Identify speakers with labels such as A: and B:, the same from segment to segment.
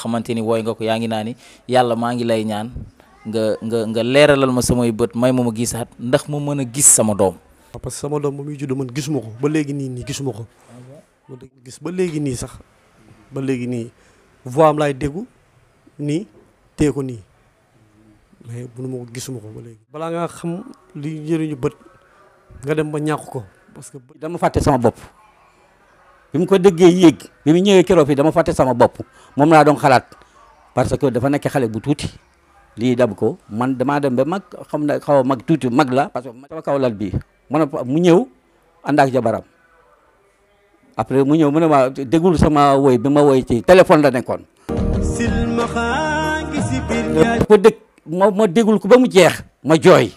A: xamante ni wooy nga ko yaa ngi naa ni yàlla maa ngi lay ñaan nga leeralal ma samay bët may ma gisaat ndax ma mën a gis sama doom.
B: parce que sama doom ba muy judd man gisuma ko ba léegi nii gisuma ko ma gis ba léegi nii sax ba léegi nii voix am laay déggu nii tee ko nii mais mënuma ko gisuma ko ba léegi. balaa nga xam li njëriñu bët nga dem ba ñàkk ko parce que.
C: dama fàtte sama bopp bi mu ko déggee yéeg bi mu ñëwee keroog fii dama fàtte sama bopp moom laa doon xalaat parce que dafa nekk xale bu tuuti lii dab ko man damaa dem ba mag xam na xaw a mag tuuti mag la parce que sama kaw lal bii mu ñëw ànd ak jabaram après mu ñëw mu ne ma déggul sama woy bi ma woy ci téléphone la nekkoon. ko dégg ma déggul ko ba mu jeex ma jooy.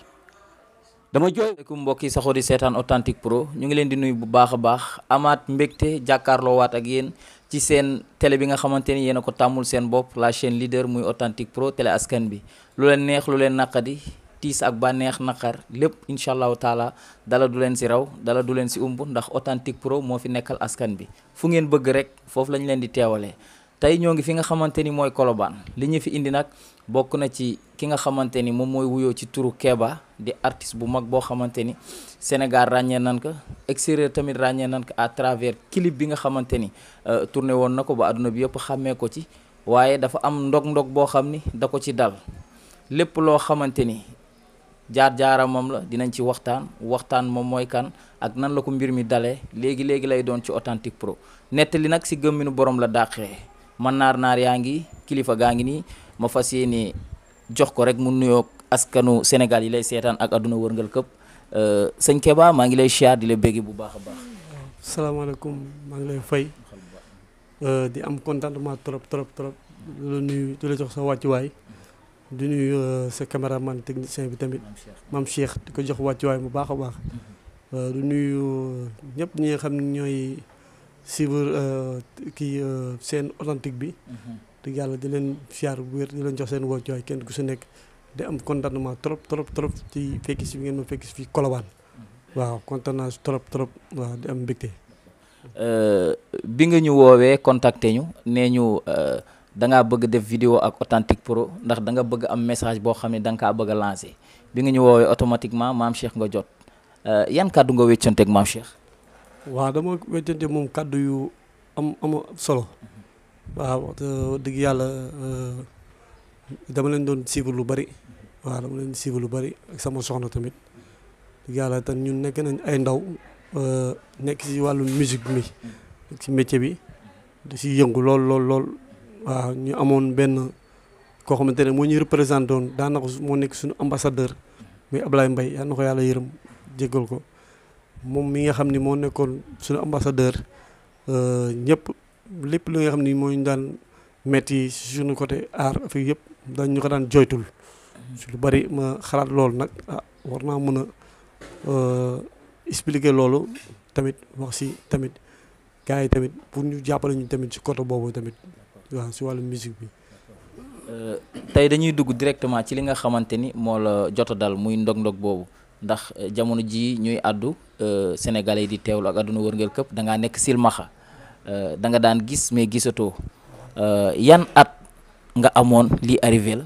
C: dama jooy.
A: asalaamaaleykum mbokk yi saxoo di seetaan Authentique Pro ñu ngi leen di nuyu bu baax a baax amaat mbégte jàkkaarloo waat ak yéen ci seen télé bi nga xamante ni yéen a ko tàmmul seen bopp la chaîne leader muy Authentique Pro télé askan bi lu leen neex lu leen naqadi tiis ak bànneex naqar lépp incha allahu taala dala du leen si raw dala du leen si umb ndax Authentique Pro moo fi nekkal askan bi fu ngeen bëgg rek foofu lañ leen di teewalee. tey ñoo ngi fi nga xamante ni mooy Colobane li ñu fi indi nag bokk na ci ki nga xamante ni moom mooy wuyoo ci turu Kéba di artiste bu mag boo xamante ni Sénégal ràññee nan ko extérieur tamit ràññee nan ko à travers clip bi nga xamante ni tourné woon na ko ba àdduna bi yëpp xàmmee ko ci waaye dafa am ndog-ndog boo xam ni da ko ci dal lépp loo xamante ni jaar-jaaramam la dinañ ci waxtaan moom mooy kan ak nan la ko mbir mi dalee léegi lay doon ci Authentique Pro nettali nag si gëmminu borom la dàqee man naar yaa ngi kilifa gaa ngi nii ma fas yéene jox ko rek mu nuyoo askanu Sénégal yi lay seetaan ak àdduna wërngal këpp sëñ Kéba maa ngi lay siyaar di la bégge bu baax a baax.
B: salaamaaleykum maa ngi lay fay di am contentement trop di la nuyu di la jox sa wàccuwaay di nuyu sa caméraman technicien bi tamit maam Cheikh di ko jox wàccuwaay bu baax a baax di nuyu ñëpp ñi nga xam ne ñooy suivre kii seen Authentique bi. di yàlla di leen siyaar bu wér di leen jox seen wàccuwaay kenn ku si nekk di am contentement trop ci fekki si bi ngeen ma fekki si fii Colobane waaw kontaan naa trop waaw di am mbégte.
A: bi nga ñu woowee contacté ñu nee ñu da ngaa bëgg def vidéo ak Authentique Pro ndax da nga bëgg am message boo xam ne da nga kaa bëgg a lancé bi nga ñu woowee automatiquement maam Cheikh nga jot yan kàddu nga wéccanteeg maam Cheikh.
B: waaw dama weccante moom kàddu yu am solo. waaw dëgg yàlla dama leen doon suivre lu bari waaw dama leen suivre lu bari ak sama soxna tamit dëgg yàlla te ñun nekk nañ ay ndaw nekk ci wàllu musique mi nekk ci métier bi di ci yëngu lool waaw ñu amoon benn koo xamante ne moo ñuy représenté woon daanaka moo nekk suñu ambassadeur muy Ablaye Mbaye yal na ko yàlla yërëm jéggal ko moom mi nga xam ni moo nekkoon suñu ambassadeur ñëpp lépp li nga xam ni moo ñu daan metti suñu côté art affaire yëpp dañ ñu ko daan joytul su lu bari ma xalaat loolu nag war naa mën a expliquer loolu tamit wax si tamit gars yi tamit pour ñu jàppale ñu tamit si côté boobu tamit waaw si wàllu musique bi.
A: tey dañuy dugg directement ci li nga xamante ni moo la jot a dal muy ndog-ndog boobu ndax jamono ji ñuy àddu sénégalais yi di teewlu ak àdduna wërngël këpp da ngaa nekk silmaxa da nga daan gis mais gisatoo yan at nga amoon lii arrivé la.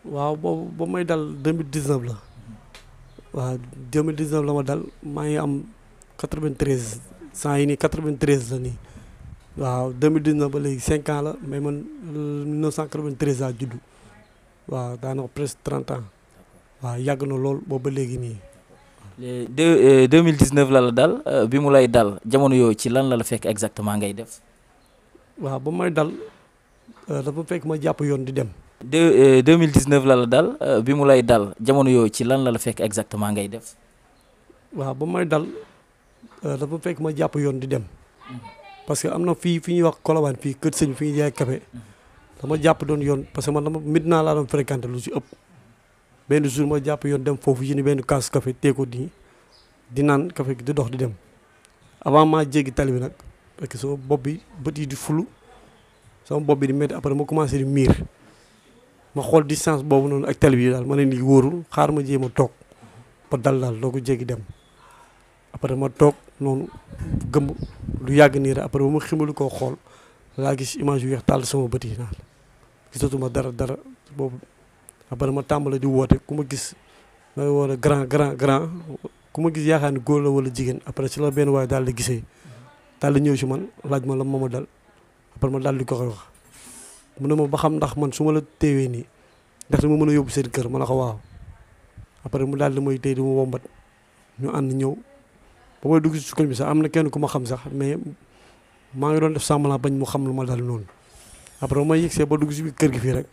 B: waaw boobu ba may dal 2019 la waaw 2019 la ma dal maa ngi am 93 saa yi nii 93 la nii waaw 2019 ba léegi 5 ans la mais man 1993 laa juddu waaw daanaka presque 30 ans waaw yàgg na lool boobu ba léegi nii.
A: 2019 la dal bi mu lay dal jamono yooyu ci lan la fekk exactement ngay def.
B: waaw ba may dal dafa fekk ma jàpp yoon di dem.
A: 2019 la dal bi mu lay dal jamono yooyu ci lan la fekk exactement ngay def.
B: waaw ba may dal dafa fekk ma jàpp yoon di dem parce que am na fi ñuy wax Colobane fii kër sëñ fi ñuy jaay café dama jàpp doon yoon parce que man dama Médina laa doon fréquenté lu si ëpp. benn jour ma jàpp yoon dem foofu yéen benn kaas café teeko di naan café gi di dox di dem avant maa jéggi tali bi nag parce que sama bopp bi bët yi di fulu sama bopp bi di métti après ma commencé di miir ma xool distance boobu noonu ak tali bi daal ma ne nii wóorul xaar ma jéem a toog ba dal daal doo ko jéggi dem après ma toog noonu gëmb lu yàgg nii rek après ba ma ximalu koo xool laa gis image yu weex tàll sama bët yi naan gisatuma dara boobu après ma tàmbale di woote ku ma gis may woote grand ku ma gis yaakaar ni góor la wala jigéen après ci la benn waaye daal di gisee daal di ñëw si man laaj ma la ma dal après ma daal di ko koy wax mu ne ma ba xam ndax man su ma la téewee nii ndax dama mën a yóbbu seen kër ma ne ko waaw après mu daal di may téye di ma wombat ñu ànd ñëw ba may dugg si koñ bi sax am na kenn ku ma xam sax mais maa ngi doon def semblant bañ mu xam lu ma dal noonu après ma yëgsee ba dugg si biir kër gi fii rek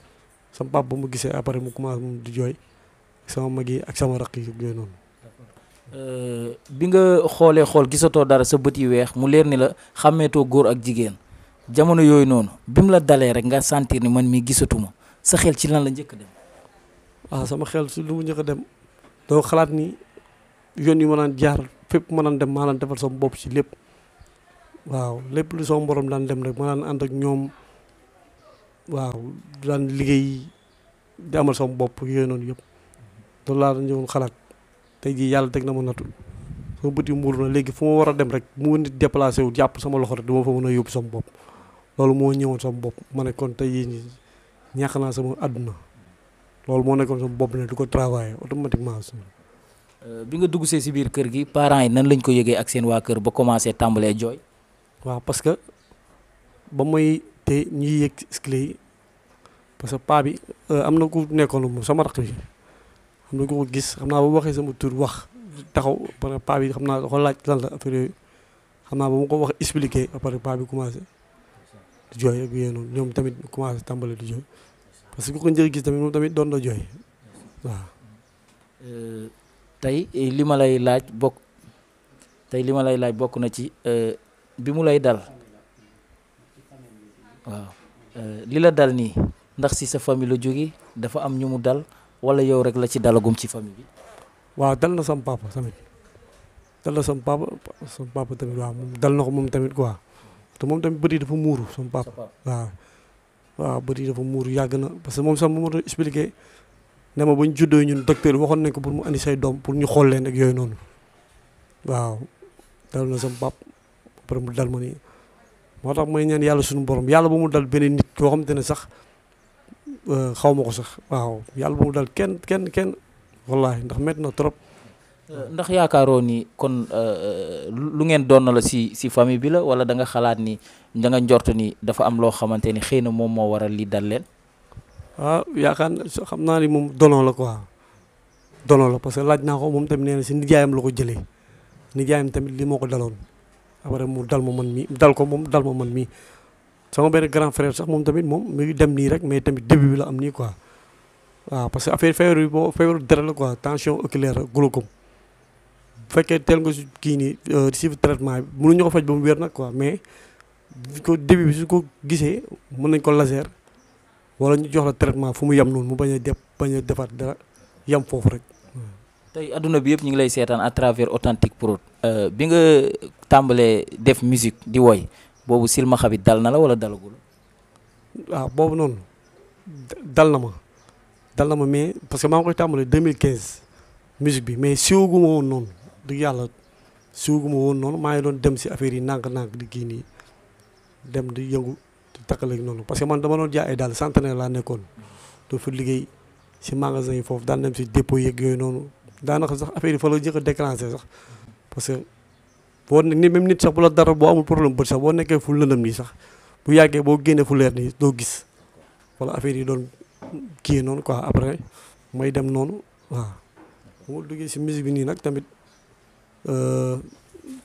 B: sama papa ba mu gisee après mu commencé moom di jooy sama mag yi ak sama raq yi yooyu noonu.
A: bi nga xoolee xool gisatoo dara sa bët yi weex mu leer ni la xàmmeetoo góor ak jigéen jamono yooyu noonu bi mu la dalee rek nga sentir ni man mii gisatuma sa xel ci lan la njëkk a dem.
B: waaw sama xel si lu mu njëkk a dem doo xalaat ni yoon yi ma naan jaar fépp ma naan dem maa naan defal sama bopp si lépp waaw lépp lu sama borom daan dem rek ma naan ànd ak ñoom waaw daan liggéey di amal sama bopp yooyu noonu yëpp loolu laa doon ñëwoon xalaat tey jii yàlla teg na ma nattu sama bët yi muur na léegi fu ma war a dem rek mu nit déplacé wu jàpp sama loxo rek dama fa mën a yóbbu sama bopp loolu moo ñëwoon sama bopp ma ne kon tey jii ñàkk naa sama àdduna loolu moo nekkoon sama bopp ne du ko travailler automatiquement.
A: bi nga dugg see si biir kër gi parents yi nan lañ ko yëgee ak seen waa kër ba commencé tàmbalee jooy.
B: waaw parce que ba may te ñuy yëg escalier yi parce que paa bi am na ku nekkoon moom sama rakk bi am na ku ko gis xam naa ba waxee sama tur wax taxaw parce que paa bi xam naa da ko laaj lan la affaire yooyu xam naa ba ma ko wax expliqué après paa bi commencé di jooy ak yooyu noonu ñoom tamit commencé tàmbale di jooy parce que ku ko njëkk gis tamit moom tamit doon na jooy waaw.
A: tey li ma lay laaj bokk na ci bi mu lay dal waaw li la dal nii ndax si sa famille la jóge dafa am ñu mu dal wala yow rek la ci dalagum ci famille bi.
B: waaw dal na sama papa tamit sama papa tamit waaw moom dal na ko moom tamit quoi te moom tamit bët yi dafa muuru sama papa waaw bët yi dafa muuru yàgg na parce que moom sax mu ma doon expliqué ne ma ba ñu juddoo ñun docteur waxoon nañ ko pour mu andi say doom pour ñu xool leen ak yooyu noonu waaw dal na sama papa après mu dal ma nii moo tax may ñaan yàlla suñu borom yàlla ba mu dal beneen nit koo xamante ne sax xaw ma ko sax waaw yàlla ba mu dal kenn wallaahi ndax métti na trop.
A: ndax yaakaaroo ni kon lu ngeen doon na la si famille bi la wala da nga xalaat ni da nga njort ni dafa am loo xamante ni xëy na moom moo waral li dal leen.
B: waaw yaakaar na xam naa ni moom dono la quoi dono la parce que laaj naa ko moom tamit nee na si nijaayam la ko jëlee nijaayam tamit li moo ko daloon après mu dal ma man mii dal ma man mii sama benn grand frère sax moom tamit moom mi ngi dem nii rek mais tamit début bi la am nii quoi waaw parce que affaire feebaru dara la quoi tension oculaire glaucome bu fekkee teel nga si kii nii di suivre traitement bi mënuñu ko faj ba mu wér nag quoi mais ko début bi su ko gisee mën nañ ko laser wala ñu jox la traitement fu mu yem noonu mu bañ a defaat dara yem foofu rek.
A: tey adduna bi yëpp ñu ngi lay seetaan à travers Authentique Prod. bi nga tàmbalee def musique di woy boobu silmaxa bi dal na la wala dalagul.
B: waaw boobu noonu dal na ma mais parce que maa ngi koy tàmbalee 2015 musique bi mais siwaguma woon noonu dëgg yàlla siwaguma woon noonu maa ngi doon dem si affaire yi nànk-nànk di kii nii dem di yëngu. takkaleeg noonu parce que man dama doon jaay ay daal centenaire laa nekkoon doo fa liggéey si magasin yi foofu daan dem si dépôt yeeg yooyu noonu daanaka sax affaire yi fa la njëkk a déclenché sax parce que boo ne même nit sax bu la dara boo amul problème bët sax boo nekkee fu lëndëm nii sax bu yàggee boo génnee fu leer nii doo gis wala affaire yi doon kii noonu quoi après may dem noonu waaw bu ma duggee si musique bi nii nag tamit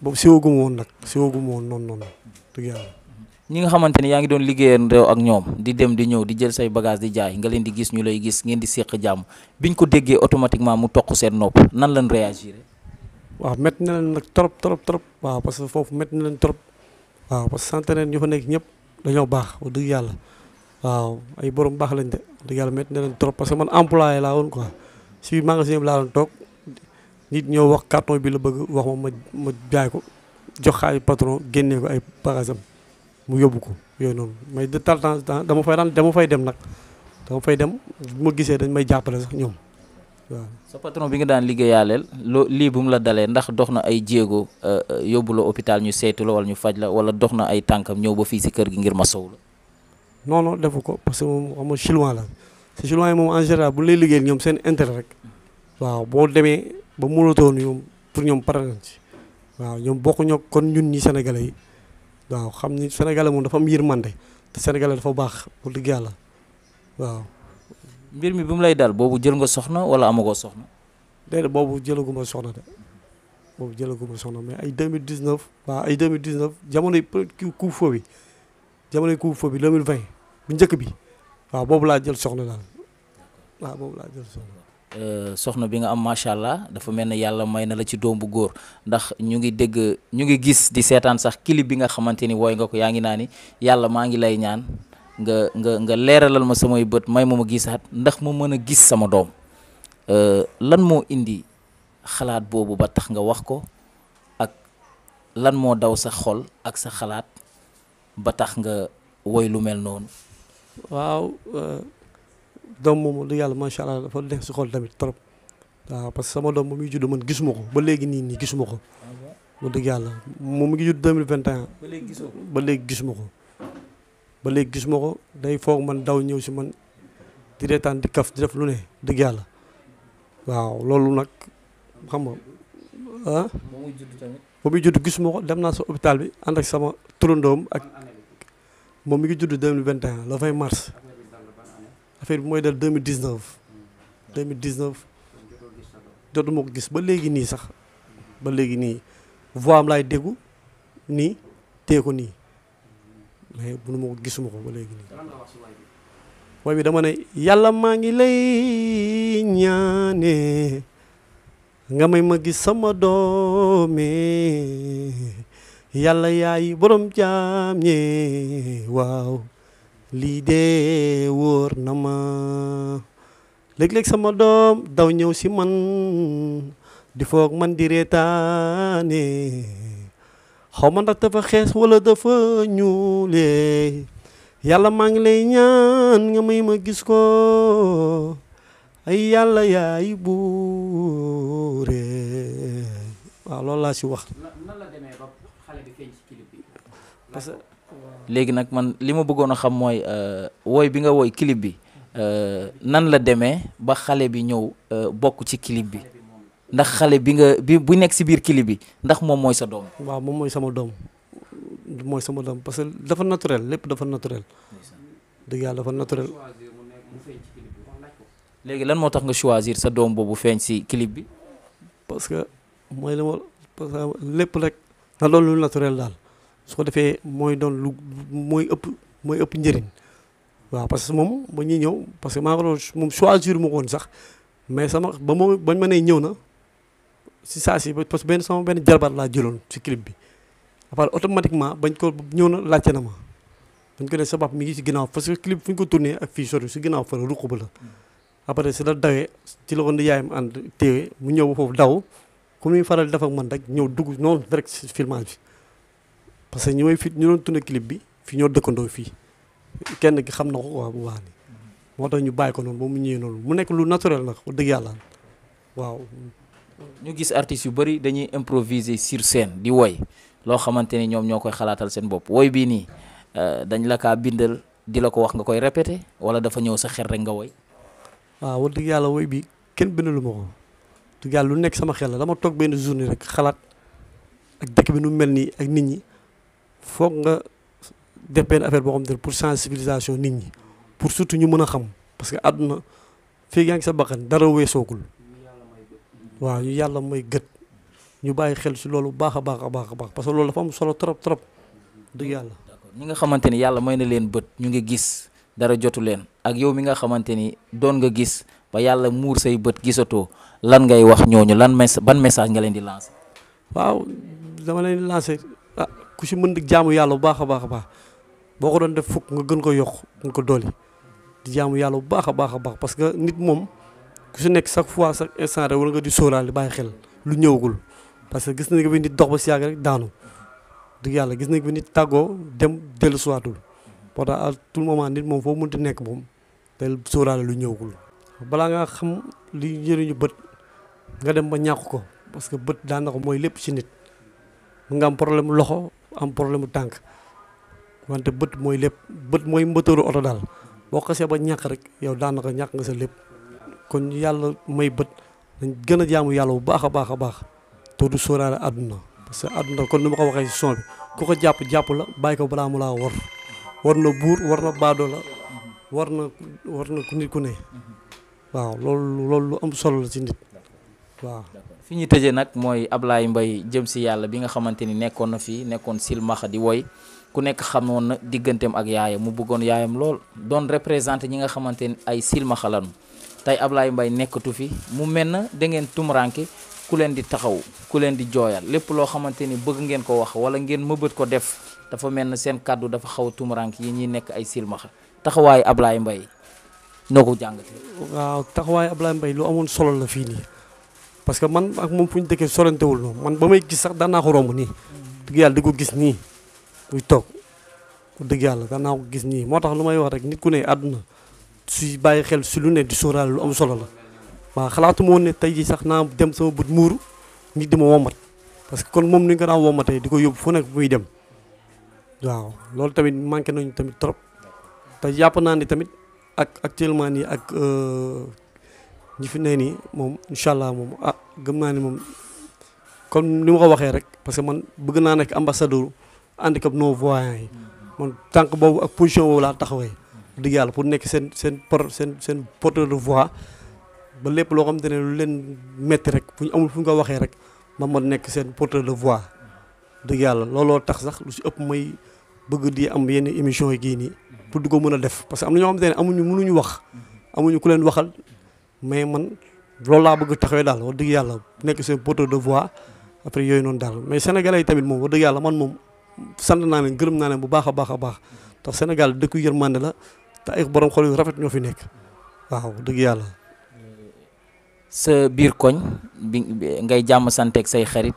B: boobu siwaguma woon noonu dëgg yàlla.
A: ñi nga xamante ni yaa ngi doon liggéeyandoo ak ñoom di dem di ñëw di jël say bagage di jaay nga leen di gis ñu lay gis ngeen di séq jàmm biñ ko déggee automatiquement mu toq seen nopp nan lañ réagir.
B: waaw métti na leen nag trop waaw parce que foofu métti na leen trop waaw parce que centenaire ñu fa nekk ñëpp dañoo baax wax dëgg yàlla waaw ay borom baax lañ de wax dëgg yàlla métti na leen trop parce que man employé laa woon quoi si magasin bi laa doon toog nit ñëw wax carton bi la bëgg wax ma jaay ko jox xaalis patron génnee ko ay bagages am mu yóbbu ko yooyu noonu mais de temps dama fay dem nag dama fay dem bu ma gisee dañ may jàppale sax ñoom waaw.
A: sa patron bi nga daan liggéeyaaleel lii bu mu la dalee ndax dox na ay jéego yóbbu la hôpital ñu seetu la wala ñu faj la wala dox na ay tànkam ñëw ba fii si kër gi ngir ma sow la.
B: non non defu ko parce que moom xam nga chinois la te chinois yi moom en général bu lay liggéeyal ñoom seen intérêt rek waaw boo demee ba mënatoo ñoom pour ñoom pare nañ ci waaw ñoom bokkuñoo kon ñun ñi sénégalais yi waaw xam ni sénégalais moom dafa am yërmande te sénégalais dafa baax pour dëgg yàlla waaw.
A: mbir mi bi mu lay dal boobu jël nga soxna wala amagoo soxna.
B: déedéet boobu jëlaguma soxna de boobu jëlaguma soxna mais ay 2019 waaw ay 2019 jamonoy couvre-feu bi jamonoy couvre-feu bi 2020 bu njëkk bi waaw boobu laa jël soxna daal waaw boobu laa jël soxna.
A: soxna bi nga am macha allah dafa mel ne yàlla may na la ci doom bu góor ndax ñu ngi gis di seetaan sax clip bi nga xamante ni wooy nga ko yaa ngi naa ni yàlla maa ngi lay ñaan nga leeralal ma samay bët may ma gisaat ndax ma mën a gis sama doom lan moo indi xalaat boobu ba tax nga wax ko ak lan moo daw sa xol ak sa xalaat ba tax nga woy lu mel noonu.
B: waaw doom moom du yàlla macha allah dafa nekk si xol tamit trop waaw parce que sama doom moom mi ngi judd man gisuma ko ba léegi nii gisuma ko ba dëgg yàlla moom mi ngi judd 2021
A: ba léegi gisoo ko
B: ba léegi gisuma ko ba léegi gisuma ko day foog man daw ñëw si man di reetaan di kaf di def lu ne dëgg yàlla waaw loolu nag xam nga ah. ba muy judd gisuma ko dem naa sa hôpital bi ànd ak sama turandoom ak moom mi ngi judd 2021 le 20 mars affaire bi mooy dal 2019 jotuma ko gis ba léegi nii sax ba léegi nii voix am laay déggu nii tee ko nii mais bu nu ma ko gisuma ko ba léegi nii. way bi dama ne yàlla maa ngi lay ñaane nga may ma gis sama doome yàlla yaay borom jaam ñe waaw lii de wóor na ma léeg-léeg sama doom daw ñëw si man di foog man di reetaane xaw ma ndax dafa xees wala dafa ñuulee yàlla maa ngi lay ñaan nga may ma gis ko ay yàlla yaay buure waaw loolu laa si wax.
C: nan la demee ba xale bi feeñ ci clip bi.
B: parce que
A: léegi nag man li ma bëggoon a xam mooy woy bi nga woy clip bi nan la demee ba xale bi ñëw bokk ci clip bi ndax xale bi bu nekk si biir clip bi ndax moom mooy sa doom.
B: waaw moom mooy sama doom parce que dafa naturel lépp dafa naturel dëgg yàlla dafa naturel.
A: léegi lan moo tax nga choisir sa doom boobu feeñ si clip bi.
B: parce que mooy li ma parce que lépp rek na doon lu naturel daal su ko defee mooy doon lu mooy ëpp njëriñ waaw parce que moom ba ñuy ñëw parce que maa ngi doon moom choisir ma ko woon sax mais bañ ma nee ñëw na si saa si parce que sama benn jarbaat laa jëloon si clip bi après automatiquement bañ ko ñëw na laajte na ma bañ ko ne sa bopp mi ngi si ginnaaw parce que clip fu ñu ko tourné ak fii sori si ginnaaw fa la ruq ba la après si la dawee ci la ko yaayam ànd téewee mu ñëw ba foofu daw comme ni faral di def ak man rek ñëw dugg noonu direct si filmage bi parce que ñu doon tourné clip bi fii ñoo dëkkandoo fii kenn ki xam na ko waaw bu baax ni moo tax ñu bàyyi ko noonu ba mu ñëwee noonu mu nekk lu naturel nag wax dëgg yàlla waaw.
A: ñu gis artistes yu bëri dañuy improviser sur scène di woy loo xamante ni ñoom ñoo koy xalaatal seen bopp woy bii nii dañ la kaa bindal di la ko wax nga koy répété wala dafa ñëw sa xel rek nga woy.
B: waaw wax dëgg yàlla woy bi kenn bindalu ma ko dëgg yàlla lu nekk sama xel la dama toog benn journée rek xalaat ak dëkk bi nu mel nii ak nit ñi foog nga def benn affaire boo xam ne pour sensibilisation nit ñi pour surtout ñu mën a xam parce que àdduna fii yaa ngi sa bakkan dara weesoogul waaw ñu yàlla mooy gët ñu bàyyi xel si loolu baax a baax parce que loolu dafa am solo trop dëgg yàlla.
A: d'accord ñi nga xamante ni yàlla may na leen bët ñu ngi gis dara jotu leen ak yow mi nga xamante ni doon nga gis ba yàlla muur say bët gisatoo lan ngay wax ñooñu ban message nga leen di lancer.
B: waaw dama leen di lancer ku si mën di jaamu yàlla bu baax a baax boo ko doon def fukk nga gën ko yokk nga ko dolli di jaamu yàlla bu baax a baax parce que nit moom ku si nekk chaque fois chaque instant rek war nga di sóoraale bàyyi xel lu ñëwagul parce que gis nañ ko fi nit dox ba si yàgg rek daanu dëgg yàlla gis nañ ko fi nit tàggoo dem dellu siwaatul moo tax à tout moment nit moom foo mënti nekk moom day sóoraale lu ñëwagul. balaa nga xam li njëriñu bët nga dem ba ñàkk ko parce que bët daanaka mooy lépp ci nit nga am problème loxo am problème tànk wante bët mooy lépp bët mooy mbëtëru oto daal boo xasee ba ñàkk rek yow daanaka ñàkk nga sa lépp kon yàlla may bët dañ gën a jaamu yàlla bu baax a baax a baax te du sóoraale àdduna parce que àdduna kon ni ma ko waxee ci son bi ku ko jàpp la bàyyi ko balaa mu laa war na buur war na baadoo la war na ku nit ku ne waaw loolu lu am solo la ci nit waaw.
A: fi ñu tëjee nag mooy Ablaye Mbaye jëm si yàlla bi nga xamante ni nekkoon na fii nekkoon silmaxa di woy ku nekk xamoon na digganteem ak yaayam mu bëggoon yaayam lool doon représenté ñi nga xamante ni ay silmaxa lañu tey Ablaye Mbaye nekkatu fi mu mel na da ngeen tumuranke ku leen di taxaw ku leen di jooyal lépp loo xamante ni bëgg ngeen ko wax wala ngeen mëbët ko def dafa mel na seen kàddu dafa xaw a tumuranke yi ñuy nekk ay silmaxa taxawaayu Ablaye Mbaye noo ko jàngatee.
B: waaw taxawaayu Ablaye Mbaye lu amoon solo la fii nii parce que man ak moom fu ñu dëkkee sorantewul noonu man ba may gis sax daan naa ko romb nii dëgg yàlla di ko gis nii muy toog dëgg yàlla daan naa ko gis nii moo tax lu may wax rek nit ku ne àdduna suy bàyyi xel si lu ne di sóoraale lu am solo la waaw xalaatuma woon ne tey jii sax naa dem sama bët muuru nit di ma womat parce que kon moom ni ñu ko daan womatee di ko yóbbu fu nekk muy dem waaw loolu tamit manqué nañu tamit trop te jàpp naa ni tamit ak actuellement nii ak ñi fi ne nii moom incha allah moom gëm naa ni moom comme ni ma ko waxee rek parce que man bëgg naa nekk ambassadeur handicap non voyant yi man tànk boobu ak position boobu laa taxawee dëgg yàlla pour nekk seen porteur de voix ba lépp loo xamante ne lu leen metti rek fu ñu amul fu ñu ko waxee rek man ma nekk seen porteur de voix dëgg yàlla looloo tax sax lu si ëpp may bëgg di am yenn émission yi gii nii pour di ko mën a def parce que am na ñoo xamante ne mënuñu wax amuñu ku leen waxal mais man loolu laa bëgg taxawee daal wax dëgg yàlla nekk seen porteur de voix après yooyu noonu daal mais sénégalais yi tamit moom wax dëgg yàlla man moom sant naa leen gërëm naa leen bu baax a baax a baax tax Sénégal dëkku yërmande la te ay borom xol yu rafet ñoo fi nekk waaw dëgg yàlla.
A: sa biir koñ bi ngay jàmm santeeg say xarit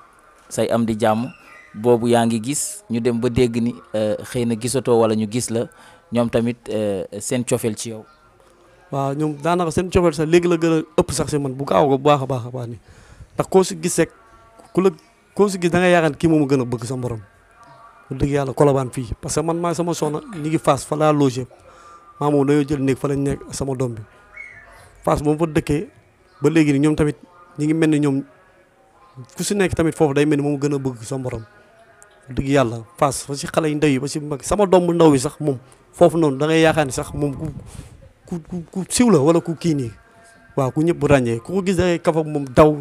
A: say am di jàmm boobu yaa ngi gis ñu dem ba dégg ni xëy na gisatoo wala ñu gis la ñoom tamit seen cofeel ci yow.
B: waaw ñoom daanaka seen cofeel sax léegi la gën a ëpp sax si man bu gaaw ko bu baax a baax a baax ni ndax koo si gis rek koo si gis da nga yaakaar kii moom a gën a bëgg sa morom bu dëgg yàlla Colobane fii parce que man maa sama soxna ñi ngi Fass fa laa logé maa moom dañoo jël néeg fa lañ nekk sama doom bi Fass moom fa dëkkee ba léegi ni ñoom tamit ñi ngi mel ni ñoom ku si nekk tamit foofu day mel ni moom gën a bëgg sa morom dëgg yàlla Fass fa si xale yu ndaw yi ba si mag sama doom bu ndaw bi sax moom foofu noonu da ngay yaakaar ni sax moom ku siw la wala ku kii nii waaw ku ñëpp ràññee ku ko gis da ngay kaf ak moom daw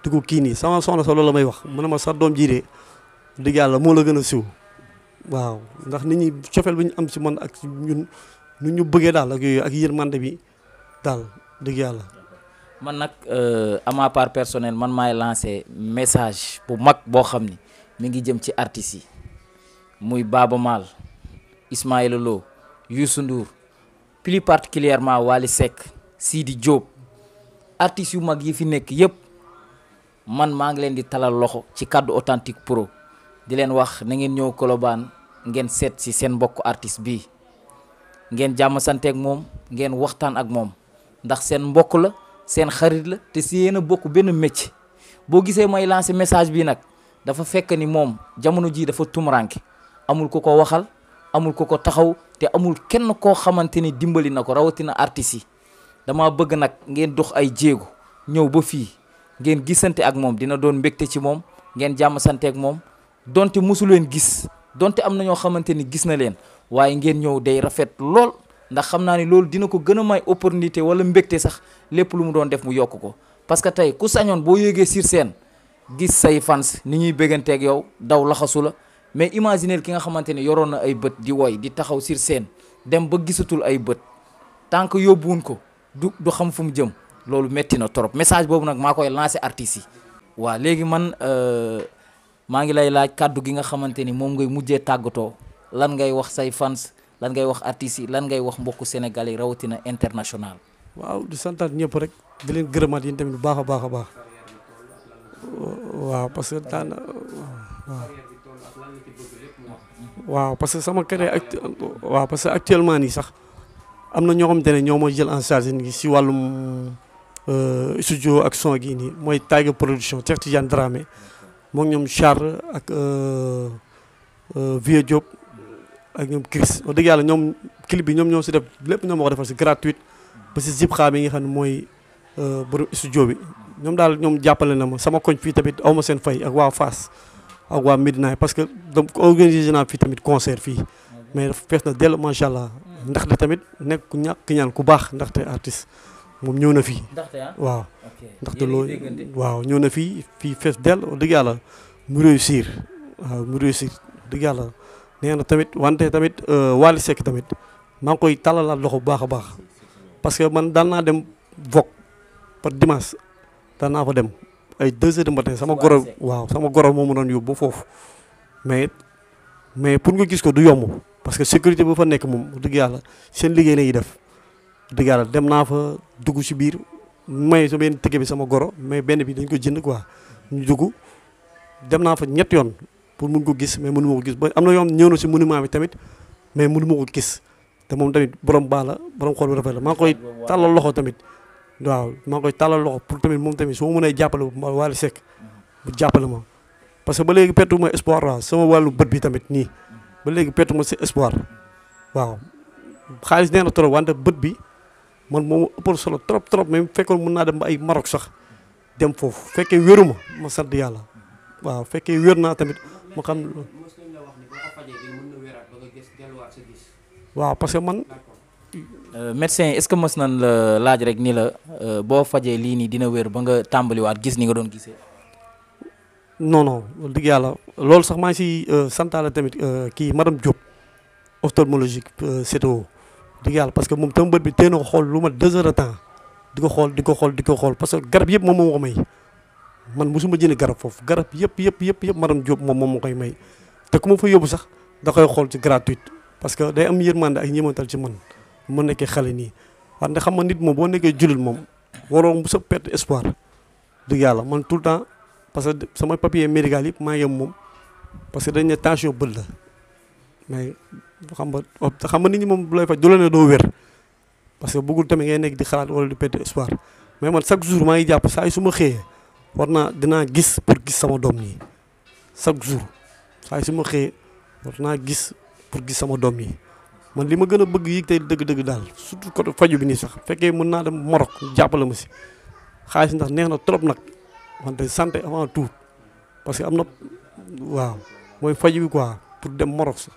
B: di ko kii nii sama soxna sa loolu la may wax mu ne ma sax doom jiidee dëgg yàlla moo la gën a siw waaw ndax nit ñi cofeel bi ñu am si man ak ñun nu ñu bëggee daal ak yooyu ak yërmande bi daal dëgg yàlla.
A: man nag à ma part personnelle man maay lancé message bu mag boo xam ni mi ngi jëm ci artistes yi muy Baaba Maal Ismaïla Lo Youssou Ndour plus particulièrement Wally Seck Sidi Diop artistes yu mag yi fi nekk yëpp man maa ngi leen di talal loxo ci kaddu authentique pro di leen wax na ngeen ñëw Colobane ngeen seet si seen mbokk artiste bi ngeen jàmm santeeg moom ngeen waxtaan ak moom ndax seen mbokk la seen xarit la te si yéen a bokk benn métier boo gisee may lancer message bi nag dafa fekk ni moom jamono ji dafa tumuranke amul ku ko waxal amul ku ko taxaw te amul kenn koo xamante ni dimbali na ko rawatina artistes yi dama bëgg nag ngeen dox ay jéego ñëw ba fii ngeen gisante ak moom dina doon mbégte ci moom ngeen jàmm sante ak moom donte mosu leen gis donte am na ñoo xamante ni gis na leen waaye ngeen ñëw day rafet lool ndax xam naa ni loolu dina ko gën a may opportunité wala mbégte sax lépp lu mu doon def mu yokk ko parce que tey ku sañoon boo yéegee sur scène gis say fans ni ñuy bégganteeg yow daw laxasu la mais imaginer ki nga xamante ne yoroon na ay bët di woy di taxaw sur scène dem ba gisatul ay bët tant que yóbbuwun ko du xam fu mu jëm loolu metti na trop message boobu nag maa koy lancé artistes yi. waaw léegi man maa ngi lay laaj kàddu gi nga xamante ni moom ngay mujjee tàggatoo lan ngay wax say fans lan ngay wax artistes yi lan ngay wax mbokku sénégalais rawatina international.
B: waaw di santaat ñëpp rek di leen gërëmaat yéen tamit bu baax a baax a baax waaw parce que daan waaw parce que sama carrière waaw parce que actuellement nii sax am na ñoo xamante ne ñoo ma jël en charge ni si wàllum studio ak son gii nii mooy Tiger production Cheikh Tidiane Dramé moom ñoom Charles ak Vieux Diop ak ñoom Chris wax dëgg yàlla ñoom clip bi ñoom ñoo si def lépp ñoom moo ko defal si gratuite ba si zip xaam yi nga xam ne mooy borom studio bi ñoom daal ñoom jàppale na ma sama koñ fii tamit aw ma seen fay ak waa Fass ak waa Médina parce que donc organisé naa fii tamit concert fii mais fees na dell macha allah ndaxte tamit nekk ku ñàkk ñaan ku baax ndaxte artiste moom ñëw na fii. waaw ndaxte loolu waaw ñëw na fii fees dell dëgg yàlla mu réussir waaw mu réussir dëgg yàlla nee na tamit wante tamit Wally Seck tamit maa ngi koy tàllalaat loxo bu baax a baax parce que man daan naa dem Vogue par dimanche daan naa fa dem ay 2 heures du matin sama goro waaw sama goro moo mu doon yóbbu ba foofu mais pour nga gis ko du yomb parce que sécurité bu fa nekk moom dëgg yàlla seen liggéey lañuy def dëgg yàlla dem naa fa dugg ci biir may sa benn tëgg bi sama goro mais benn bi dañ ko jënd quoi ñu dugg dem naa fa 3 yoon pour mun ko gis mais mënu ma ko gis ba am na yoon ñëw na ci monument bi tamit mais mënu ma ko gis te moom tamit borom baax la borom xool bu rafet la maa ngi koy tàllal loxo tamit waaw maa ngi koy tàllal loxo pour tamit moom tamit su ma mënee jàppale Wally Seck bu jàppale ma parce que ba léegi pertu ma espoir waaw sama wàllu bët bi tamit nii ba léegi pertu ma si espoir waaw xaalis nee na trop wante bët bi man moom ëppal solo trop même fekkoon mën naa dem ba ay Maroc sax dem foofu fekkee wéru ma sant yàlla waaw fekkee wér naa tamit ma xam waaw parce que man
A: médecin est-ce que mës nañ la laaj rek ni la boo fajee lii nii dina wér ba nga tàmbaliwaat gis ni nga doon gisee.
B: non dëgg yàlla loolu sax maa ngi si santaale tamit kii madame Diop ophtalmologique CTO dëgg yàlla parce que moom tam bët bi tee na ko xool lu ma 2 heures de temps di ko xool parce que garab yëpp moom moo ko may man mosuma jënd garab foofu garab yëpp madame Diop moom moo koy may te ku ma fa yóbbu sax da koy xool ci gratuite parce que day am yërmande ak ñeemantal ci man mu nekkee xale nii wante xam nga nit moom boo nekkee jullit moom waroo bu sa perte espoir dëgg yàlla man tout le temps parce que sama papier médical yëpp maa ngi moom parce que dañ ne tension bët la mais xam nga nit ñi moom bu lay faj du la ne doo wér parce que bëggul tamit ngay nekk di xalaat wala di perte espoir mais man chaque jour maa ngi jàpp saa yu su ma xëyee dinaa gis pour gis sama doom yi chaque jour saa yu su ma xëyee war naa gis pour gis sama doom yi man li ma gën a bëgg yi tey dëgg-dëgg daal surtout côté faju bi nii sax fekkee mën naa dem Maroc jàppale ma si xaalis ndax neex na trop nag wante santé avant tout parce que am na waaw mooy faju bi quoi pour dem Maroc sax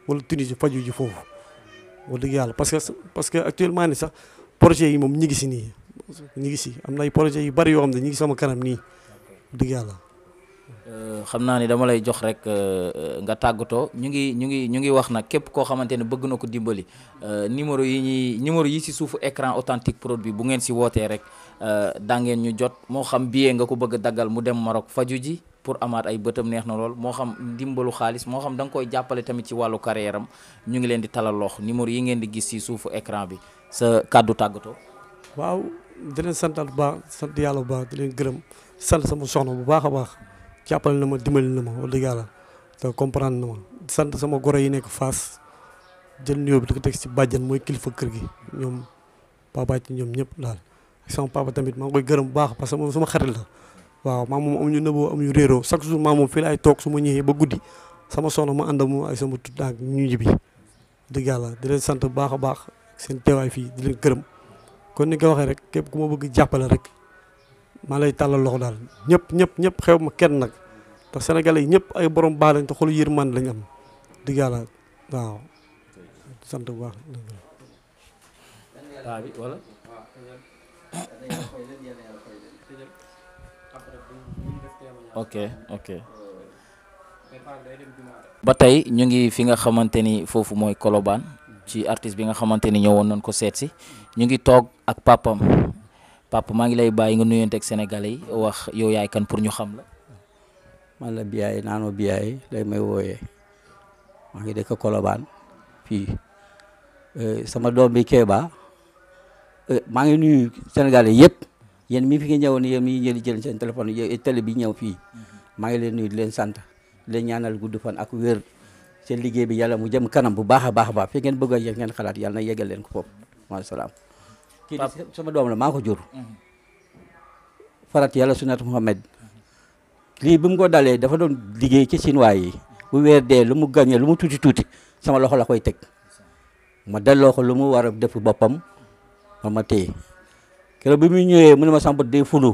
B: wala Tunisie faju ji foofu wax dëgg yàlla parce que actuellement ni sax projet yi moom ñi ngi si nii ñi ngi si am na ay projet yu bari yoo xam ne ñi ngi sama kanam nii dëgg yàlla.
A: xam naa ni dama lay jox rek nga tàggatoo ñu ngi wax nag képp koo xamante ne bëgg na ko dimbali numéro yi ci suufu écran authentique produit bu ngeen ci wootee rek daa ngeen ñu jot moo xam billet nga ko bëgg a daggal mu dem Maroc faju ji pour amaat ay bëtam neex na lool moo xam dimbalu xaalis moo xam da nga koy jàppale tamit ci wàllu carrière am ñu ngi leen di talal lox numéro yi ngeen di gis ci suufu écran bi sa kàddu tàggatoo.
B: waaw di leen santal bu baax sant yàlla bu baax di leen gërëm sant sama soxna bu baax a baax. jàppale na ma dimbali na ma wax dëgg yàlla te comprendre na ma sant sama goro yi nekk Fass jël nuyoo bi di ko teg ci bàjjan mooy kilifa kër gi ñoom papa ci ñoom ñëpp daal sama papa tamit maa ngi koy gërëm bu baax parce que moom sama xarit la waaw maa moom amuñu nëboo amuñu réeroo chaque jour maa moom fii laay toog su ma ñëwee ba guddi sama soxna ma ànd ak moom ak sama tuddaak ñu ñibbi dëgg yàlla di leen sant bu baax a baax seen teewaay fii di leen gërëm kon ni nga waxee rek képp ku ma bëgg jàppale rek maa lay tàllal loxo daal ñëpp xew ma kenn nag te Sénégalais yi ñëpp ay borom baax lañ te xolu yërmande lañ am dëgg yàlla waaw sant bu baax.
A: wala. ok. ba tey ñu ngi fi nga xamante ni foofu mooy Colobane ci artiste bi nga xamante ni ñëwoon nañ ko seet si ñu ngi toog ak papam papa maa ngi lay bàyyi nga nuyonteeg Sénégalais yi wax yow yaay kan pour ñu xam la.
C: man la Biaye naano Biaye lay may wooyee maa ngi dëkk Colobane fii sama doom bi Kéba maa ngi nuyu Sénégalais yëpp yéen mi fi nga ñëwoon yéen mi jël seen téléphone télé bi ñëw fii maa ngi leen nuyu di leen sant di leen ñaanal gudd fan ak wér seen liggéey bi yàlla mu jëm kanam bu baax a baax fi ngeen bëgg a yegg ngeen xalaat yàlla na yeggal leen ko foofu wasalaam. kii sama doom la maa ko jur. farat yàlla sunnat Muhammad lii bi mu ko dalee dafa doon liggéey ci Chinois yi bu weer dee lu mu gagné lu mu tuuti tuuti sama loxo la koy teg ma delloo ko lu mu war a def boppam ma téye keroog bi muy ñëwee mu ne ma sama bët day fulu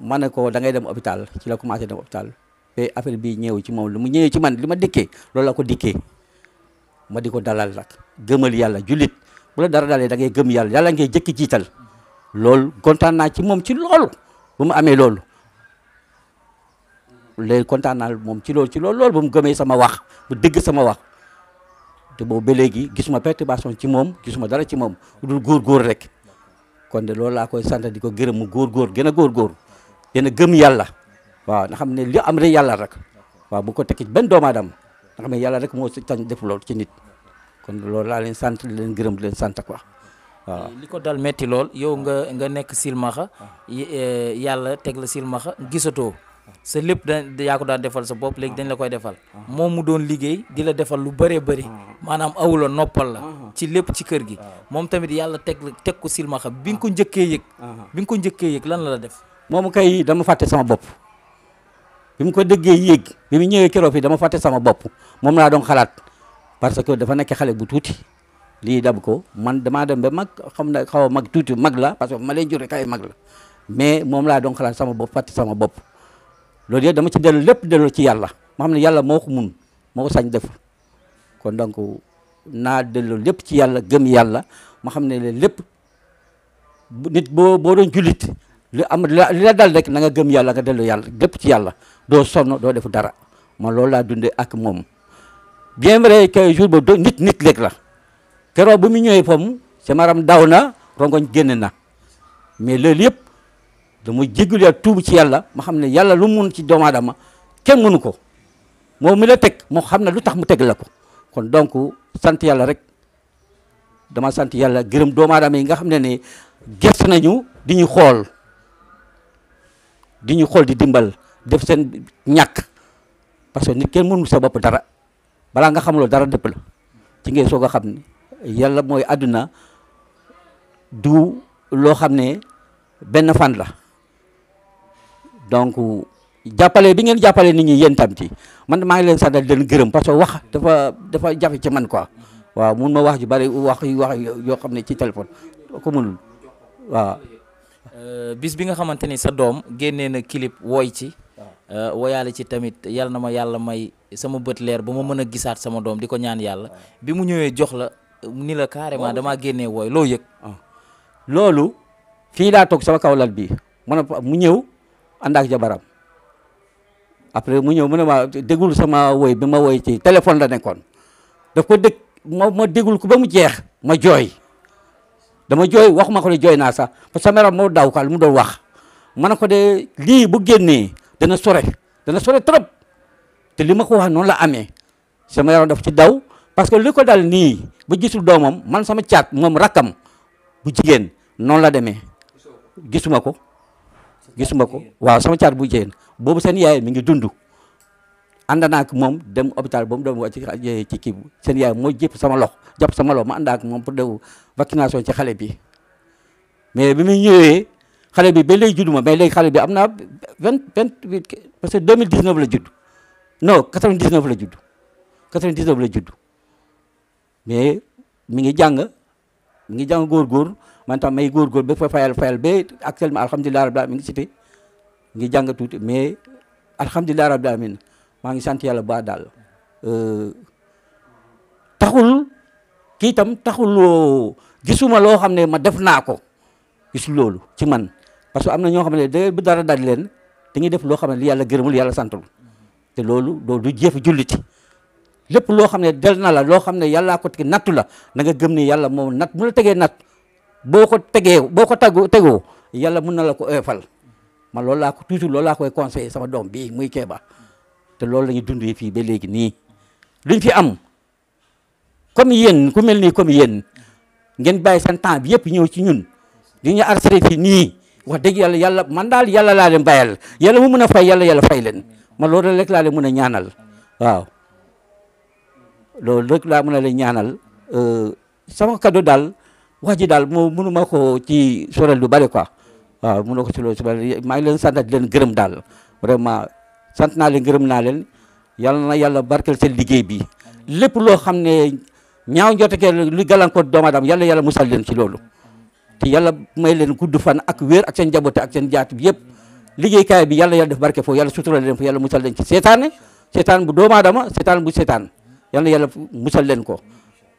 C: ma ne ko da ngay dem hôpital ci la commencé dem hôpital te affaire bi ñëw ci moom lu mu ñëwee ci man li ma dikkee loolu la ko dikkee ma di ko dalal nag gëmal yàlla jullit bu la dara dalee da ngay gëm yàlla yàlla ngay jëkki jiital loolu kontaan naa ci moom ci loolu bu mu amee loolu léegi kontaan naa moom ci loolu bu mu gëmee sama wax bu dégg sama wax te boobu ba léegi gisuma perturbation ci moom gisuma dara ci moom lu dul góor rek kon de loolu laa koy sant di ko gërëm mu góor gën a góor gën a gëm yàlla waaw nga xam ne li am rek yàlla rek waaw bu ko tekki benn doomu aadama nga xam ne yàlla rek moo si tañ def loolu ci nit kon loolu laa leen sant di leen gërëm di leen sant quoi waaw.
A: li ko dal metti lool yow nga nekk silmaxa yàlla teg la silmaxa gisatoo sa lépp yaa ko daan defal sa bopp léegi dañ la koy defal moom mu doon liggéey di la defal lu bëree bëri maanaam awula noppal la ci lépp ci kër gi moom tamit yàlla teg ko silmaxa bi nga ko njëkkee yëg lan la def.
C: moom kay dama fàtte sama bopp bi mu ko déggee yéeg bi mu ñëwee keroog fi dama fàtte sama bopp moom laa doon xalaat parce que dafa nekk xale bu tuuti lii dab ko man damaa dem ba mag xam na xaw a mag tuuti mag la parce que ma leen jure kay mag la mais moom laa doon xalaat sama bopp fàtte sama bopp loolu yëpp dama ci dellu lépp dellu ci yàlla ma xam ne yàlla moo ko mun moo ko sañ def kon donc naa dellu lépp ci yàlla gëm yàlla ma xam ne lépp nit boo doon jullit li la dal rek na nga gëm yàlla nga dellu yàlla lépp ci yàlla doo sonn doo def dara man loolu laa dundee ak moom bien vrai que jour boobu nit rek la keroog bu mu ñëwee foofu sama yaram daw na rongoñ génn na mais loolu yëpp dama jégalu yàlla tuubu ci yàlla ma xam ne yàlla lu mun ci doomu aadama kenn mënu ko moom mi la teg moo xam ne lu tax mu teg la ko kon donc sant yàlla rek dama sant yàlla gërëm doomu aadama yi nga xam ne gëstu nañu di ñu xool di dimbal def seen ñàkk parce que nit kenn mënul sa bopp dara balaa nga xam loolu dara dëpp la ci ngay soog a xam ne yàlla mooy àdduna du loo xam ne benn fan la donc jàppale bi ngeen jàppale nit ñi yéen tam ci man maa ngi leen sant di leen gërëm parce que wax dafa jafe ci man quoi waaw mun ma wax ju bari wax yoo xam ne ci téléphone ko mënul waaw.
A: bis bi nga xamante ni sa doom génnee na clip wooy ci woyaale ci tamit yal na ma yàlla may sama bët leer ba ma mën a gisaat sama doom di ko ñaan yàlla bi mu ñëwee jox la ni la carrément damaa génnee wooy loo yëg.
C: loolu fii laa toog sama kaw lal bi mu ñëw ànd ak jabaram après mu ñëw mu ne ma déglu sama woy bi ma woy ci téléphone la nekkoon daf ko dégg ma déglu ko ba mu jeex ma jooy dama jooy waxuma ko ne jooy naa sax parce que sama yaram moo daw ka lu mu doon wax ma ne ko de lii bu génnee dana sore trop te li ma ko wax noonu la amee sama yaram daf ci daw parce que li ko dal nii ba gisul doomam man sama caat moom rakkam bu jigéen noonu la demee gisuma ko waaw sama caat bu jigéen boobu seen yaay mi ngi dund ànd naa ak moom dem hôpital ba mu doon ci kii seen yaay moo jàpp sama loxo ma ànd ak moom pour def vaccination ci xale bi mais bi muy ñëwee xale bi ba léegi juddu ma mais léegi xale bi am naa 28 parce que 2019 la judd non 99 la judd mais mi ngi jàng góor man tam may góor ba fa fayal ba actuellement alhamdulilah rabbil alamin mi ngi cité mi ngi jàng tuuti mais alhamdulilah rabbil alamin maa ngi sant yàlla ba daal taxul gisuma loo xam ne ma def naa ko gisul loolu ci man parce que am na ñoo xam ne bu dara dal leen dañuy def loo xam ne li yàlla gërëmul yàlla santul te loolu du jëf julliti lépp loo xam ne del na la loo xam ne yàllaa ko teg nattu la na nga gëm ne yàlla moom natt mu la tegee natt boo ko tegoo yàlla mun na la ko oyofal man loolu laa ko toujours loolu laa koy conseillé sama doom bii muy Kéba te loolu la ñuy dundee fii ba léegi nii luñ fi am comme yéen ku mel nii comme yéen ngeen bàyyi seen temps bi yëpp ñëw ci ñun di ñu arrêté fii nii wax dëgg yàlla man daal yàlla laa leen bàyyal yàlla mu mën a fay yàlla fay leen man loolu rek laa leen mën a ñaanal waaw loolu rek laa mën a leen ñaanal sama cadeau daal wax ji daal mënuma ko ci sorel lu bari quoi waaw mënuma ko ci loolu si bari maa ngi leen sant di leen gërëm daal vraiment sant naa leen gërëm naa leen yàlla na yàlla barkeel seen liggéey bi lépp loo xam ne ñaaw njoteke lu gàllankoor doomu aadama yàlla musal leen ci loolu te yàlla may leen gudd fan ak wér ak seen njaboot ak seen jaat bi yëpp liggéeykaay bi yàlla def barke foofu yàlla sutural leen foofu yàlla musal leen ci seetaan bu doomu aadama seetaan bu seetaan yàlla musal leen ko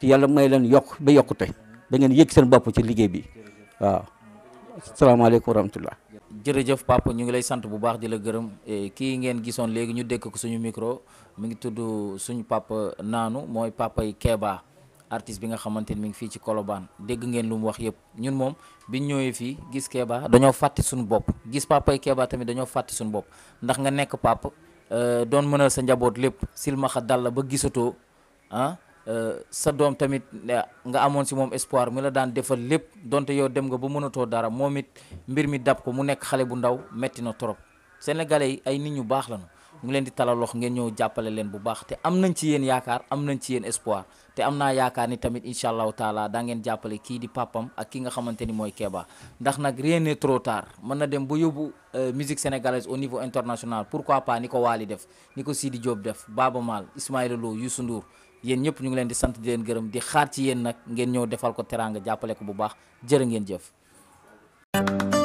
C: te yàlla may leen yokk ba yokkute da ngeen yëg seen bopp ci liggéey bi waaw asalaamaaleykum wa rahmatullah
A: jërëjëf papa ñu ngi lay sant bu baax di la gërëm kii ngeen gisoon léegi ñu dékk ko suñu micro mi ngi tudd suñu papa Naanu mooy papa yi Kéba artiste bi nga xamante ni mi ngi fii ci Colobane dégg ngeen lu mu wax yëpp ñun moom biñ ñëwee fii gis Kéba dañoo fàtte suñu bopp gis papa yi Kéba tamit dañoo fàtte suñu bopp ndax nga nekk papa doon mënal sa njaboot lépp silmaxa dal la ba gisatoo sa doom tamit nga amoon si moom espoir mi la daan defal lépp donte yow dem nga ba mënatoo dara moom it mbir mi dab ko mu nekk xale bu ndaw metti na trop sénégalais yi ay nit ñu baax lañu ñu ngi leen di talal loxo ngeen ñëw jàppale leen bu baax te am nañ ci yéen yaakaar am nañ ci yéen espoir te am naa yaakaar ni tamit incha allahu taala daa ngeen jàppale kii di papam ak ki nga xamante ni mooy Kéba ndax nag rien n'est trop tard mën na dem ba yóbbu musique sénégalaise au niveau international pourquoi pas ni ko Wally def ni ko Sidi Diop def Baba Maal Ismaïla Lo Youssou Ndour yéen ñëpp ñu ngi leen di sant di leen gërëm di xaar ci yéen nag ngeen ñëw defal ko teraanga jàppale ko bu baax jërë ngeen jëf